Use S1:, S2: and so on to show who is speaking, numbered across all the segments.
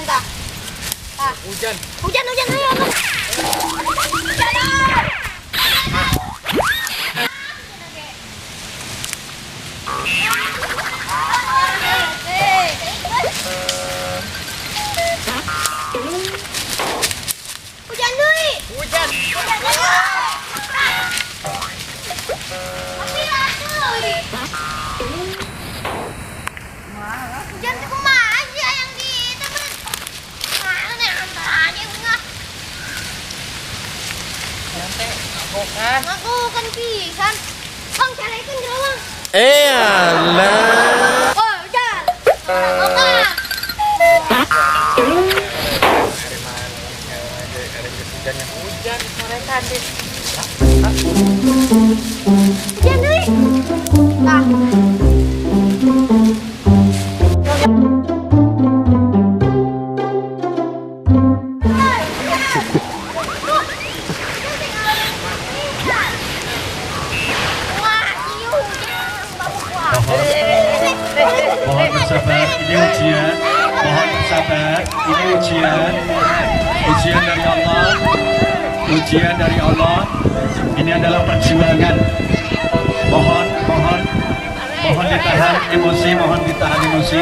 S1: Hujan tah. Tah.
S2: Hujan.
S1: Hujan hujan ayo. Hujan. Hujan deui.
S2: Hujan.
S1: Hujan deui. Hujan teh kumaha sih yang di itu bener. Mana antar aja bunga.
S2: Nanti ngagokan.
S1: Ngagokan pisan. Bang calekeun geura bang.
S3: Eh alah.
S1: Oh, hujan. Ngagokan.
S2: Hujan sorekan deh.
S1: Hujan deui. Tah.
S4: Mohon bersabar, ini ujian. Mohon bersabar, ini ujian. Ujian dari Allah. Ujian dari Allah. Ini adalah perjuangan. Mohon, mohon, mohon ditahan emosi, mohon ditahan emosi.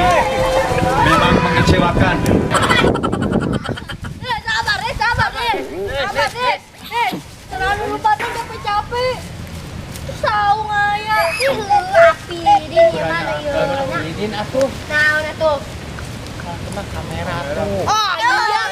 S4: Memang mengecewakan.
S1: Sabar deh, sabar deh, sabar deh. Terlalu lupa tuh capek-capek. Saung aya. Api di mana ieu?
S2: Ini atuh.
S1: Naon atuh?
S2: Mah kamera tuh.
S1: Oh iya,